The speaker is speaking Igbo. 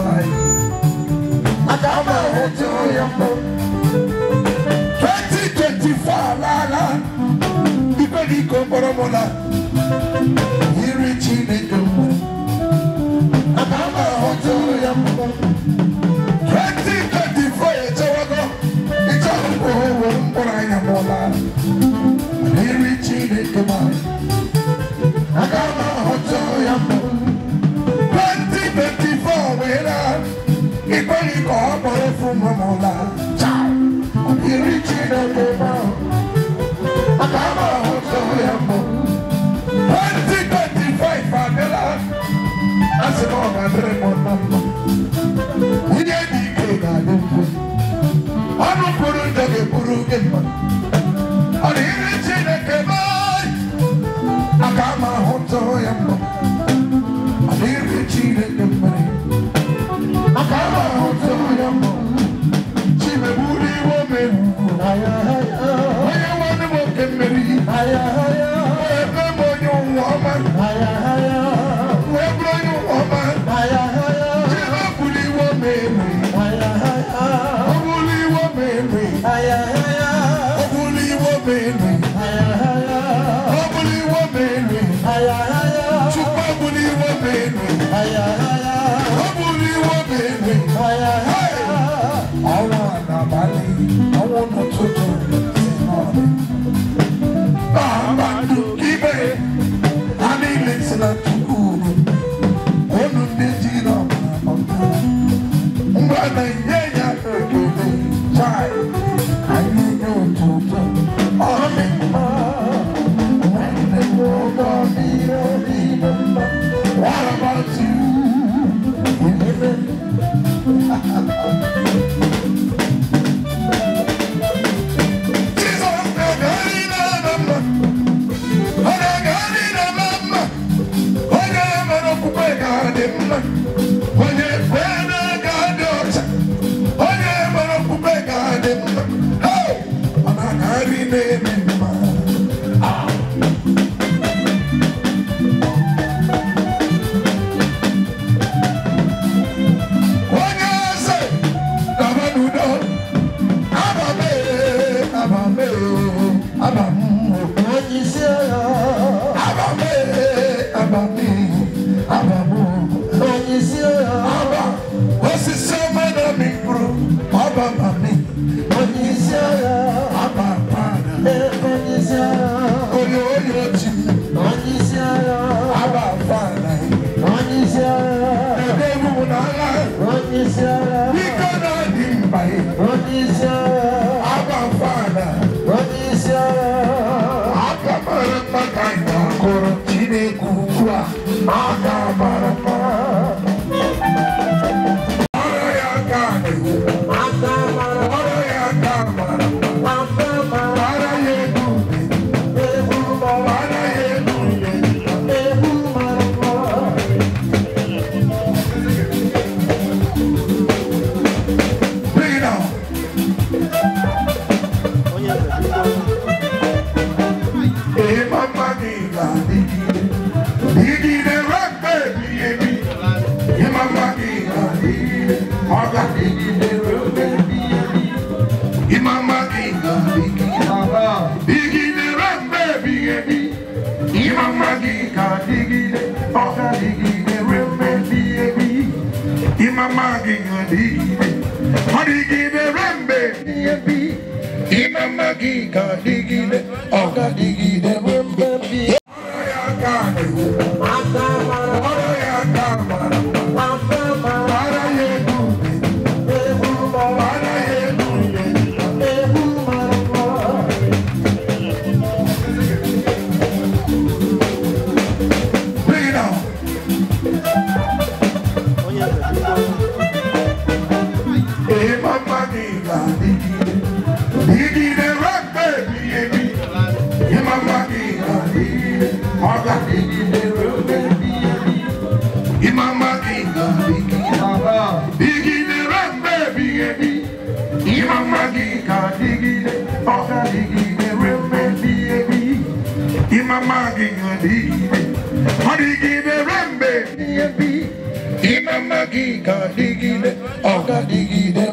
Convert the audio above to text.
mine. Aka m ahụtụ ya mbụ. 2024 lala. Ibe dị ka mkpọrọ m la. Iri Chineke mere. Aka m ahụtụ ya mbụ. 2024 echewago. Ịchọrọ mkpụrụ mkpụrụ anya m la. Iri Chineke mere. Aka m ahụtụ ya mbụ. 2024 wee la. Ibe dị ka ọ kpọrọ efu m la. Iri Chineke mere. Aka m ahụtụ ya mbụ. 2025 abịala. Asị m ọ ga-adịrị m na mma. Ihe dị ike ga-adị mfe. Ọnụ kwuru njọ ga-ekwuru gị mma. Ọ dị iri Chineke mere. Aka m ahụtụ ya mbụ. Ọ dị iri Chineke mere. Aka m ahụtụ ya mbụ. Chimegburu iwe omegbu. Onye nwanne m oke mmeri. Ebe m onye ụwa ọma. Wee bụrụ onye ụwa ọma. Chimegburu iwe omegbu. Ọ bụrụ iwe omegbu. Ọ bụrụ iwe omegbu. Ọ bụrụ iwe omegbu. Chukwu bụrụ iwe omegbu. Ọ bụrụ iwe omegbu. Ọnwa n'abalị, ọnwụ n'ụtụtụ, si n'ọdị. Kpakpando ibe, ha niile si na Chukwu unu. Unu ndị ji n'ọbara ọta. Ngwa na-enye ya ekele, chai, anyị nye otuto. Ọ dị mma, nwanne m nwoke, ọ dị obi dị mma. What about you? Amen. Jesus na-agagharị na mma. Ọ na-agagharị na mma. Onye nwere okwukwe ga-adị mma. Onye kwere ga-adị ọcha. Onye nwere okwukwe ga-adị mma. Hey! Ọ na-agagharị na-eme mma. Onye eze gaba n'udo. Aba m ee, aba m ee, aba m o. Onye isi agha, Aba m ee, aba m ee, aba m o. onye isi agha, Aba osisi ọma na-amị mkpụrụ, ọba mami, onye isi agha, aba pada, ee, onye isi agha, oyo oyo chi, onye isi agha, aba fada, onye isi agha, ebe egwu n'agha, onye isi agha, ike na-adị mba, onye isi agha, aba fada, onye isi agha. aka mara mma ka anyị na-akụrụ Chineke ugbu a, aka mara mma. Ọrụ ya aka na-ewu, Aka mara, ọrụ ya aka mara mma, aka mara, gbara ya egwu, egwu mara, gbara ya egwu. egwu mara mma. Bring it on. Ee, mama gị ga-adịgide. Dịgide ruo mgbe ebighị ebi. Ee, mama gị ga-adịgide. Ọ ga-adịgide ruo mgbe ebighị ebi. Ee, mama gị ga-adịgide. Dịgide ruo mgbe ebighị ebi. Ee, mama gị ga-adịgide. Ọ ga-adịgide ruo mgbe ebighị ebi. Ee, mama gị ga-adịgide. Ọ dịgide ruo mgbe ebighị ebi. Ee, mama gị ga-adịgide. Ọ ga-adịgide ruo mgbe ebighị ebi. Ọrụ ya aka na-ewu. Aka mara, Ọrụ ya aka mara mma. aka mara, Gbara ya egwu. egwu mara, Gbara ya egwu. egwu mara mma. Bring it on. Ee, mama gị ga-adịgide. Dịgide ruo mgbe ebighị ebi. Ee, mama gị ga-adịgide. Ọ ga-adịgide ruo mgbe ebighị ebi. Ee, mama gị ga-adịgide. Dịgide ruo mgbe ebighị ebi. Ee, mama gị ga-adịgide. Ọ ga-adịgide ruo mgbe ebighị ebi. Ee, mama gị ga-adịgide. Ọ dịgide ruo mgbe ebighị ebi. Ime mma gị ga-adịgide, ọ ga-adịgide.